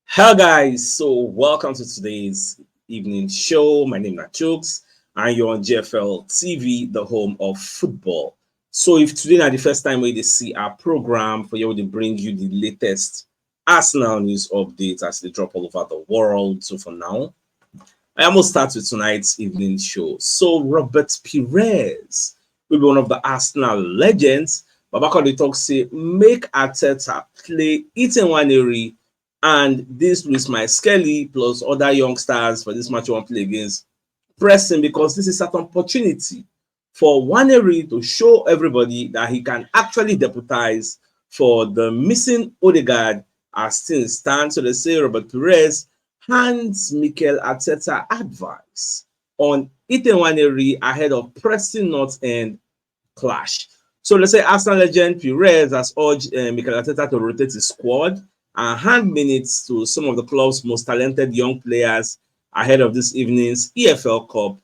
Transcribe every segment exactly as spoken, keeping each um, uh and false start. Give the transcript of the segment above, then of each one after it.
Hello, guys. So, welcome to today's evening show. My name is Chooks, and you're on G F L T V, the home of football. So, if today is the first time where they see our program, for you, we bring you the latest Arsenal news updates as they drop all over the world. So, for now, I almost start with tonight's evening show. So, Robert Pires will be one of the Arsenal legends. Baba Kode talk say make Arteta play Ethan Nwaneri and this Luis Mike Skelly plus other youngsters for this match we wan play against Preston, because this is an opportunity for Nwaneri to show everybody that he can actually deputize for the missing Odegaard as things stand. So they say Robert Pires hands Mikel Arteta advice on Ethan Nwaneri ahead of Preston North End clash. So let's say Arsenal legend Pires has urged uh, Mikel Arteta to rotate his squad and hand minutes to some of the club's most talented young players ahead of this evening's E F L Cup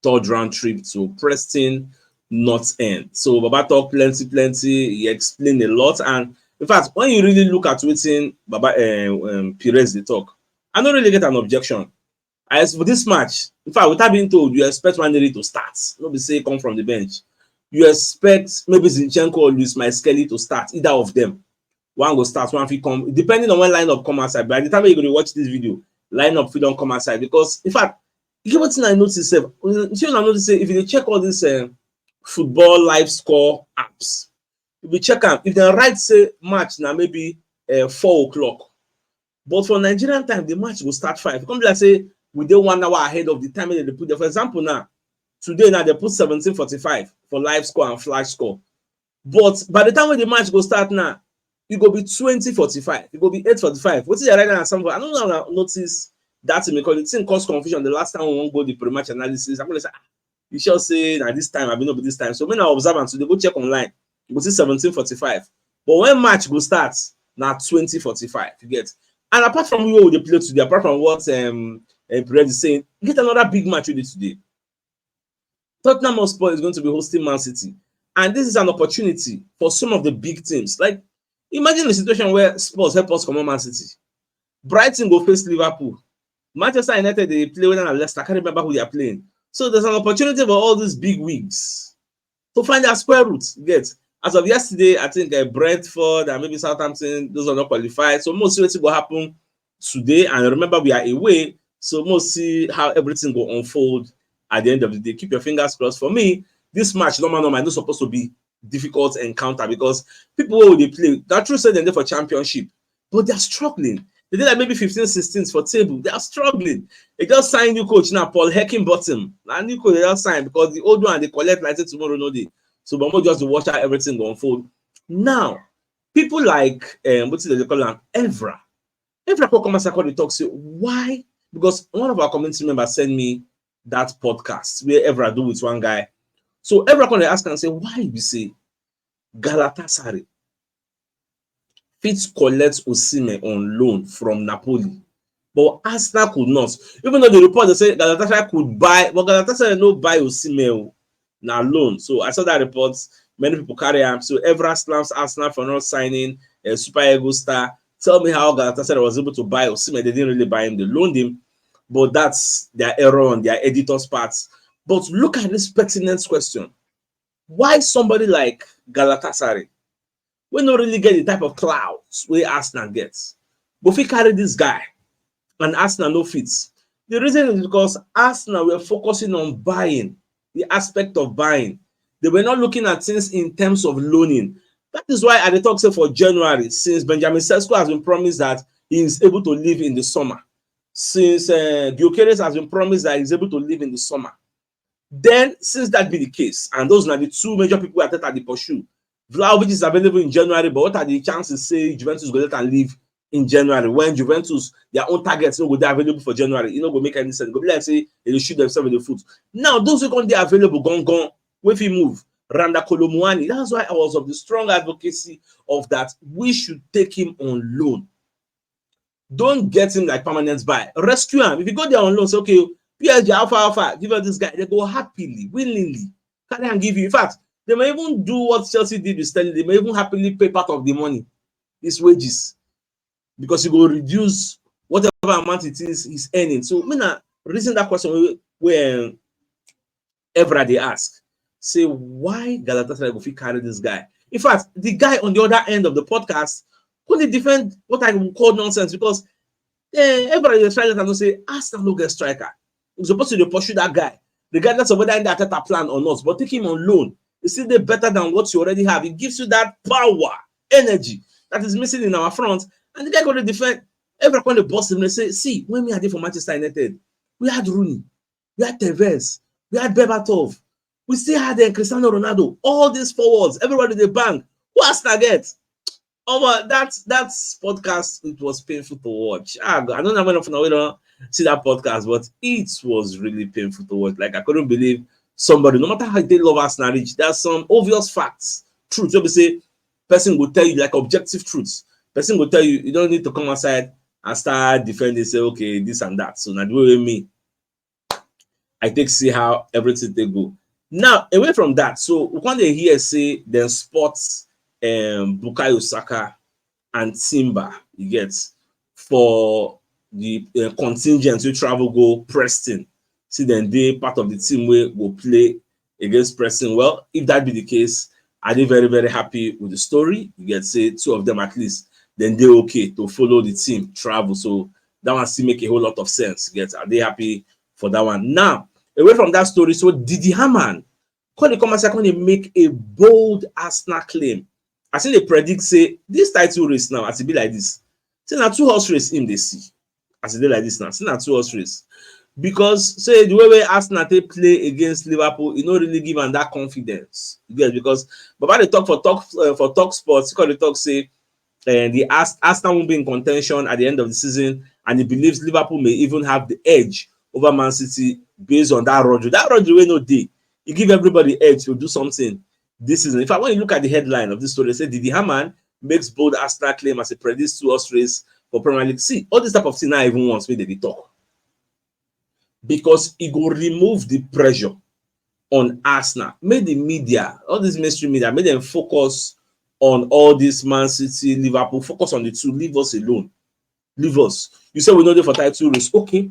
third round trip to Preston North End. So Baba talk plenty, plenty. He explained a lot, and in fact, when you really look at wetin Baba uh, um, Pires dey talk, I no really get an objection. As for this match, in fact, without being told, you expect Nwaneri to start. No be say come from the bench. You expect maybe Zinchenko or Luis Mike Skelly to start, either of them. One go start, one fit come, depending on when lineup come outside. By the time you go to watch this video, lineup fit don come outside, because in fact, you get wetin I notice sef. You see, I notice say if you dey check all this uh, football live score apps, if you check am, if dem write say match na maybe uh, four o'clock, but for Nigerian time, the match go start five. Come be like say we dey one hour ahead of the time wey dem dey put there. For example, now today now they put seventeen forty-five for live score and flash score, but by the time when the match go start now, e go be twenty forty-five, e go be eight forty-five. Wetin dey write down as something, I no know how I notice that thing, because the thing cause confusion the last time we wan go the pre-match analysis. I'm gonna say, "Ah, you sure say na this time? I mean, no be this time." So when I observe am today, go check online, you go see seventeen forty-five. But when match go start, na twenty forty-five. You get? And apart from who we dey play today, apart from what um, um Pires is saying, get another big match with it today. Tottenham Hotspur is going to be hosting Man City, and this is an opportunity for some of the big teams. Like, imagine the situation where Spurs help us comot Man City. Brighton go face Liverpool. Manchester United dey play whether na Leicester, I can't remember who they are playing. So there's an opportunity for all these big wigs to find their square roots. You get? As of yesterday, I think uh, Brentford and maybe Southampton, those are not qualified. So most wetin go happen today, and remember we are away. So we'll see how everything go unfold at the end of the day. Keep your fingers crossed. For me, this match, normal, normal, not supposed to be difficult encounter, because people wey dey play, that true say dem dey for championship, but they are struggling. They dey like maybe fifteen, sixteen for table. They are struggling. They just sign new coach now, Paul Heckingbottom. Na new coach they just sign, because the old one they collect like say tomorrow no day. So Bomo just to watch how everything go unfold. Now, people like um, what is it they call am, Evra. Evra come come outside come dey talk say why? Because one of our community members send me that podcast where Evra do with one guy. So Evra come dey ask and say why we say Galatasaray fit collect Osimhen on loan from Napoli, but Arsenal could not. Even though the report they say Galatasaray could buy, but Galatasaray no buy Osimhen. Na loan. So I saw that report. Many people carry am. So Evra slams Arsenal for not signing a Super Eagle star. Tell me how Galatasaray was able to buy Osimhen. They didn't really buy him. They loaned him. But that's their error on their editor's part. But look at this pertinent question. Why somebody like Galatasaray, we no really get the type of clout where Arsenal gets, but if we carry this guy and Arsenal no fits, the reason is because Arsenal were focusing on buying, the aspect of buying. They were not looking at things in terms of loaning. That is why I talk say for January, since Benjamin Sesko has been promised that he is able to leave in the summer, since uh, Gyökeres has been promised that he's able to leave in the summer, then since that be the case, and those are the two major people I think are the pursue. Vlahovic is available in January, but what are the chances say Juventus go let and leave in January when Juventus their own targets no go dey available for January? E no go make any sense. E go be like say they shoot themselves in the foot. Now those who come dey available gone gone, wey fit move. Randa Kolo Muani. That's why I was of the strong advocacy of that we should take him on loan. Don't get him like permanent buy. Rescue him. If you go there on loan, say, okay, P S G, how far, how far? Give us this guy. They go happily, willingly, carry and give you. In fact, they may even do what Chelsea did with Sterling. They may even happily pay part of the money, his wages. because e go reduce whatever amount it is he's earning. So me na reason that question wey, wey um, Evra dey ask, say why Galatasaray go fit carry this guy. In fact, the guy on the other end of the podcast couldn't defend what I would call nonsense because uh, Evra dey try let am know say Arsenal no get striker. He's supposed to dey pursue that guy, regardless of whether the Arteta plan or not. But take him on loan. It's still dey better than what you already have. It gives you that power, energy that is missing in our front. And the guy go dey defend. Evra come dey burst him and say, see, when me I dey for Manchester United, we had Rooney, we had Tevez, we had Berbatov, we still had uh, Cristiano Ronaldo. All these forwards, everybody dey bang. Who Arsenal get? Oh, but that that podcast, it was painful to watch. Ah, God, I don't know how many of you know see that podcast, but it was really painful to watch. Like I couldn't believe somebody, no matter how they love Arsenal reach, there's some obvious facts, truth. So we say person will tell you like objective truths. Person will tell you you don't need to come outside and start defending, say okay, this and that. So now the way me I take see how everything they go. Now, away from that, so we can't hear say then sports um Bukayo Saka and Timber, you get, for the uh, contingent who travel go Preston. See then they part of the team where go play against Preston. Well, if that be the case, are they very, very happy with the story? You get say two of them at least, then they're okay to follow the team travel. So that one still make a whole lot of sense. You get, are they happy for that one? Now, away from that story, so Didi Hamann come dey come outside come dey make a bold Arsenal claim. I still dey predict say this title race now, as e be like this, say na two horse race him dey see. As e dey like this now, say na two horse race. Because say the way wey Arsenal take play against Liverpool, e no really give am that confidence. Yes, because Baba dey talk for talk uh, for talk sports, he come dey talk say and the Ast- Arsenal won't be in contention at the end of the season, and he believes Liverpool may even have the edge over Man City based on that Rodri. That Rodri wey no dey, he give everybody edge to do something this season. In fact, when you look at the headline of this story, they say Didi Hamann makes bold Arsenal claim as a predicts to us race for Premier League. See, all this type of thing I even want me to be talk because it go remove the pressure on Arsenal. Make the media, all this mainstream media, make them focus on all this Man City, Liverpool, focus on the two, leave us alone. Leave us. You say we no dey for title race. Okay.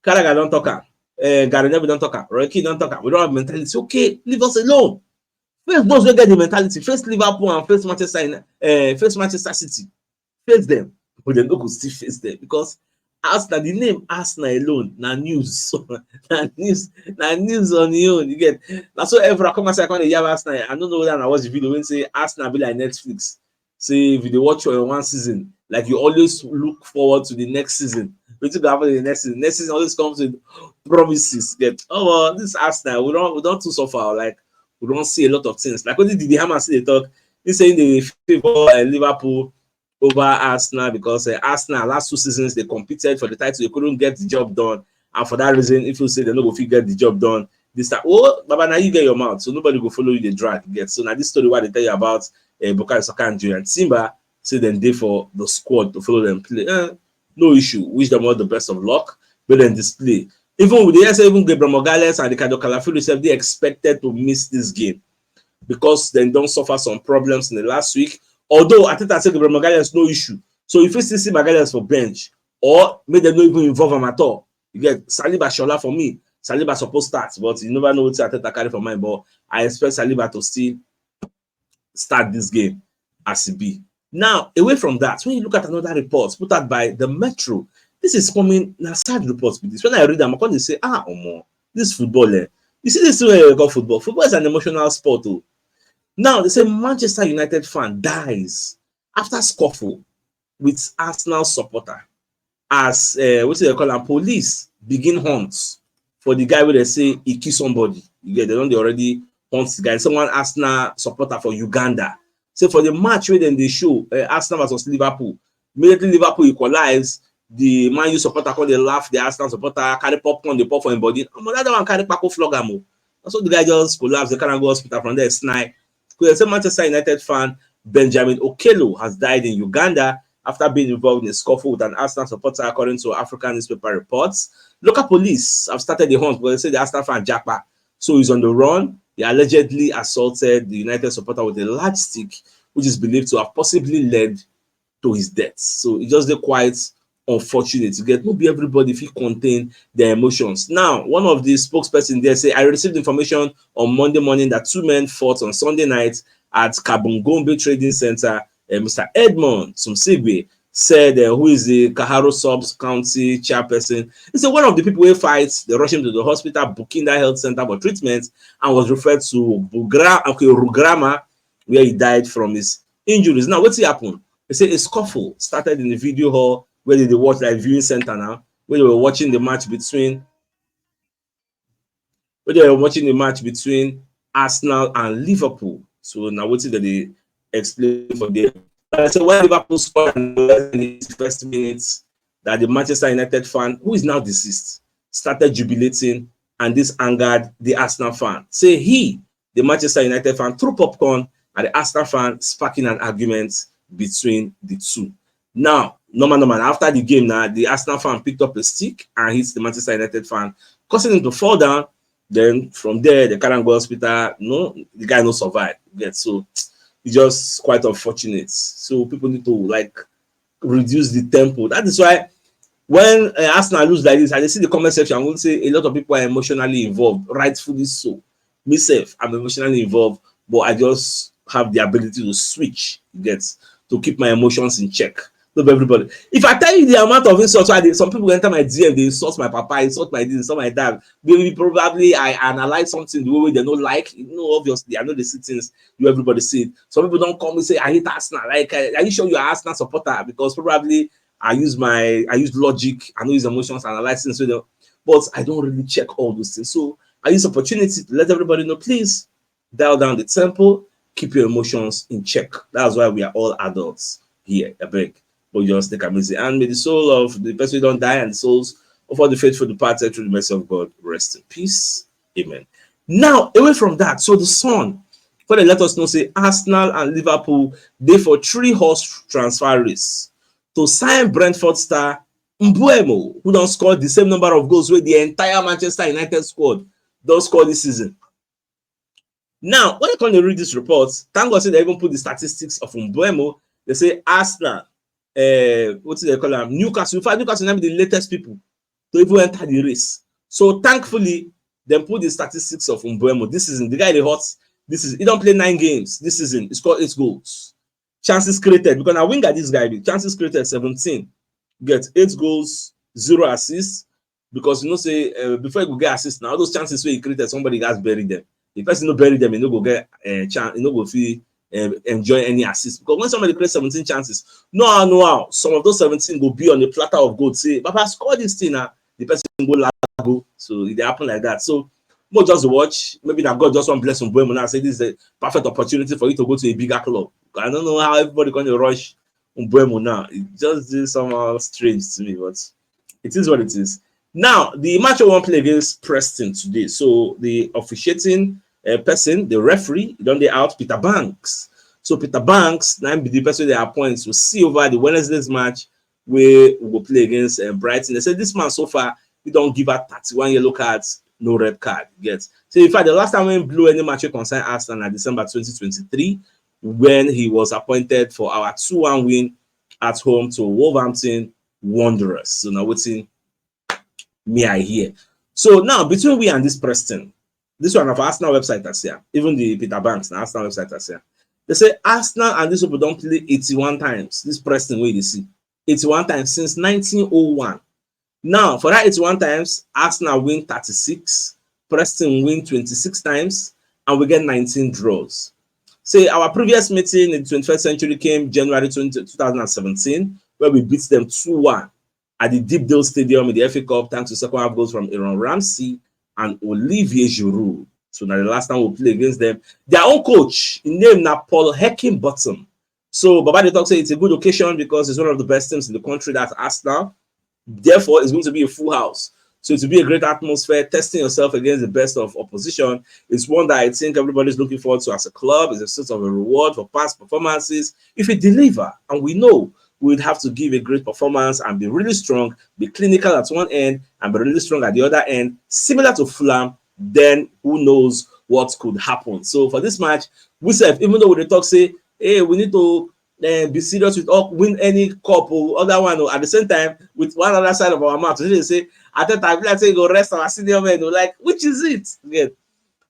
Carragher don talk am. Uh, Gary Neville don talk am. Roy Keane don talk am. We don't have mentality. Okay, leave us alone. Face those wey get the mentality. Face Liverpool and face Manchester United, uh, face Manchester City. Face them. But they no go still face them because Arsenal, the name Arsenal alone na news. Na news, na news on your own. You get, na so everyone come outside come dey yab Arsenal. I don't know whether I watch the video when say Arsenal be like Netflix. Say if you dey watch for one season, like you always look forward to the next season. Wetin go happen in the next season? Next season always comes with promises. Get, oh well, this Arsenal, we don't we don't too suffer. Like we don't see a lot of things. Like what did the Hammer say? They talk. He say they favor uh, Liverpool over Arsenal because uh, Arsenal last two seasons they competed for the title, they couldn't get the job done, and for that reason, if you say they no go fit get the job done this time, oh, Baba, now you get your mouth, so nobody go follow you the drag. Get, so now this story what they tell you about uh, Bukayo Saka and Julian Timber, say then they for the squad to follow them play. Uh, no issue. Wish them all the best of luck. But then display. Even with the S, even Gabriel Morales and Ricardo Calafiori, they expected to miss this game because then don't suffer some problems in the last week. Although Arteta said Gabriel Magalhaes no issue. So if you still see Magalhaes for bench, or make them not even involve him at all. You get Saliba Shola for me. Saliba supposed start, but you never know what Arteta carry for mind. But I expect Saliba to still start this game as it be. Now, away from that, when you look at another report put out by the Metro, this is coming na sad report with this. When I read them, I come dey say, ah, omo, this football, eh? You see this thing wey you call football? Football is an emotional sport. Oh. Now, they say Manchester United fan dies after scuffle with Arsenal supporter as uh, what do they call am? Police begin hunt for the guy where they say he kill somebody. You get, they don't they already hunt the guy. Someone Arsenal supporter for Uganda. So for the match where then they show uh, Arsenal versus Liverpool, immediately Liverpool equalize. The Man U supporter come dey laugh. The Arsenal supporter carry popcorn, dey pop for him body. Omo, that one carry kpako flog am o. So the guy just collapse. They carry am go hospital from there. Snipe. They say Manchester United fan Benjamin Okello has died in Uganda after being involved in a scuffle with an Arsenal supporter, according to African newspaper reports. Local police have started the hunt, but they say the Arsenal fan japa, so he's on the run. He allegedly assaulted the United supporter with a large stick, which is believed to have possibly led to his death. So e just dey quite unfortunate. You get, no be everybody fit contain their emotions. Now, one of the spokesperson there say, "I received information on Monday morning that two men fought on Sunday night at Kabungombe Trading Center." Uh, Mister Edmond Sumsigwe said, uh, who is the Kaharo Sub County chairperson. He said one of the people who fight, they rushed him to the hospital, Bukinda Health Center for treatment, and was referred to Bugra, okay, Rugrama, where he died from his injuries. Now, what's happened? They say a scuffle started in the video hall where they watch, like, viewing center now, where they were watching the match between, where they were watching the match between Arsenal and Liverpool. So now, what did they explain for them? Uh, so when Liverpool scored in the first minutes, that the Manchester United fan, who is now deceased, started jubilating, and this angered the Arsenal fan. Say he, the Manchester United fan, threw popcorn at the Arsenal fan, sparking an argument between the two. Now, normal, normal. After the game, now the Arsenal fan picked up a stick and hit the Manchester United fan, causing him to fall down. Then from there, the Karango Hospital, no, the guy no survive. Get, so it's just quite unfortunate. So people need to, like, reduce the tempo. That is why when uh, Arsenal lose like this, I see the comment section, I will say a lot of people are emotionally involved, rightfully so. Myself, I'm emotionally involved, but I just have the ability to switch, get, to keep my emotions in check. Not everybody. If I tell you the amount of insults, I did, some people enter my D M, they insult my papa, insult my this, insult my dad. Maybe probably I analyze something the way they don't like. You know, obviously, I know the see things you everybody see it. Some people don't come and say, "I hate Arsenal." Like, uh, are you sure you're an Arsenal supporter? Because probably I use my I use logic, I don't use emotions, analyzing. So, the, but I don't really check all those things. So I use opportunity to let everybody know, please dial down the tempo, keep your emotions in check. That's why we are all adults here. I beg, but just take am easy. And may the soul of the person who don't die and the souls of all the faithful departed through the mercy of God rest in peace. Amen. Now, away from that, so the Sun, for they let us know, say Arsenal and Liverpool, they for three horse transfer race to sign Brentford star Mbuemo, who don't score the same number of goals with the entire Manchester United squad don't score this season. Now, when you come to read this report, thank God say they even put the statistics of Mbuemo. They say Arsenal, uh, what do they call them? Newcastle. In fact, Newcastle now be the latest people to even enter the race. So thankfully, they put the statistics of Mbuemo. This season, the guy they hot. This is he don't play nine games this season. He scored eight goals. Chances created, because now winger this guy be chances created seventeen, get eight goals, zero assists. Because you know say uh, before you go get assist, now all those chances where he created, somebody has buried them. The person no bury them, he no go get a uh, chance, he no go feel uh, enjoy any assist. Because when somebody creates seventeen chances, no how, no how, some of those seventeen go be on the platter of gold. Say, "Papa, score this thing now." The person go lago. So it happen like that. So more just watch. Maybe that God just want bless Mbuemo now. Say this is a perfect opportunity for you to go to a bigger club. I don't know how everybody gonna rush Mbuemo now. It just is somehow strange to me, but it is what it is. Now, the match I want play against Preston today. So the officiating uh, person, the referee, don't they out Peter Banks. So Peter Banks, now be the person they appoint to see over the Wednesday's match where we go play against uh, Brighton. They said this man so far, he don't give out thirty-one yellow cards, no red card. Get. So in fact, the last time we blew any match concern Arsenal in December twenty twenty-three, when he was appointed for our two one win at home to Wolverhampton Wanderers. So now waiting me I hear. So now between we and this Preston, this one of Arsenal website I see, even the Peter Banks and Arsenal website I see. They say Arsenal and this people don't play eighty-one times. This Preston way they see eighty-one times since nineteen oh one. Now for that eighty-one times, Arsenal win thirty-six, Preston win twenty-six times, and we get nineteen draws. Say our previous meeting in the twenty-first century came January twenty, two thousand seventeen, where we beat them two one at the Deepdale Stadium in the F A Cup, thanks to second half goals from Aaron Ramsey and Olivier Giroud. So now the last time we play against them, their own coach, his name now Paul Heckingbottom. So Baba they talk say it's a good occasion because it's one of the best teams in the country, that's Arsenal. Therefore, it's going to be a full house. So it will be a great atmosphere. Testing yourself against the best of opposition is one that I think everybody's looking forward to as a club. It's a sort of a reward for past performances. If we deliver, and we know we would have to give a great performance and be really strong, be clinical at one end and be really strong at the other end, similar to Fulham, then who knows what could happen. So for this match, we said, even though we talk say, "Hey, we need to then be serious with all, win any cup or other one. Oh, at the same time, with one other side of our mouth, they say, "Arteta, I feel like say you go rest our senior men." Oh, like, which is it? Again.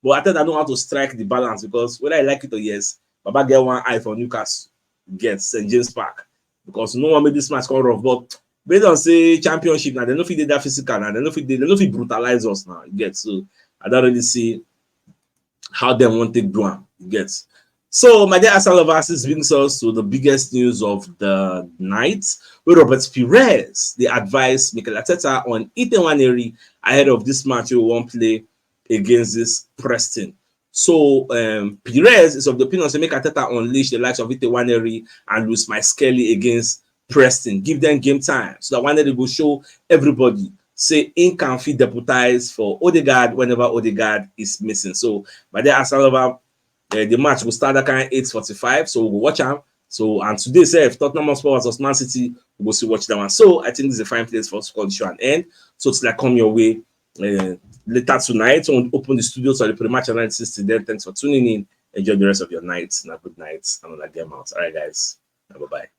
But Arteta know how to strike the balance, because whether I like it or yes, Baba get one eye for Newcastle, get Saint James Park, because no one made this match come rough. But based on say championship now, they no fit dey that physical now, they no fit dey, they no fit brutalize us now. You get, so I don't really see how them want to do am. You get. So, my dear Arsenal lovers, this brings us to the biggest news of the night, where Robert Pires, they advise Mikel Arteta on Ethan Nwaneri ahead of this match we won't play against this Preston. So, um, Pires is of the opinion say make Arteta unleash the likes of Ethan Nwaneri and Lewis Mike Skelly against Preston. Give them game time so that Nwaneri go show everybody say he can fit deputize for Odegaard whenever Odegaard is missing. So, my dear Arsenal lover, uh, the match will start that kind eight forty-five. So we'll watch am. So, and today sef, Tottenham Hotspur versus Man City, we'll see watch that one. So I think this is a fine place for us to call the show and end. So till I come your way uh, later tonight, we'll open the studio for the pre-match analysis. Till then, thanks for tuning in. Enjoy the rest of your night. And a good night. And all that game out. All right, guys. Bye bye.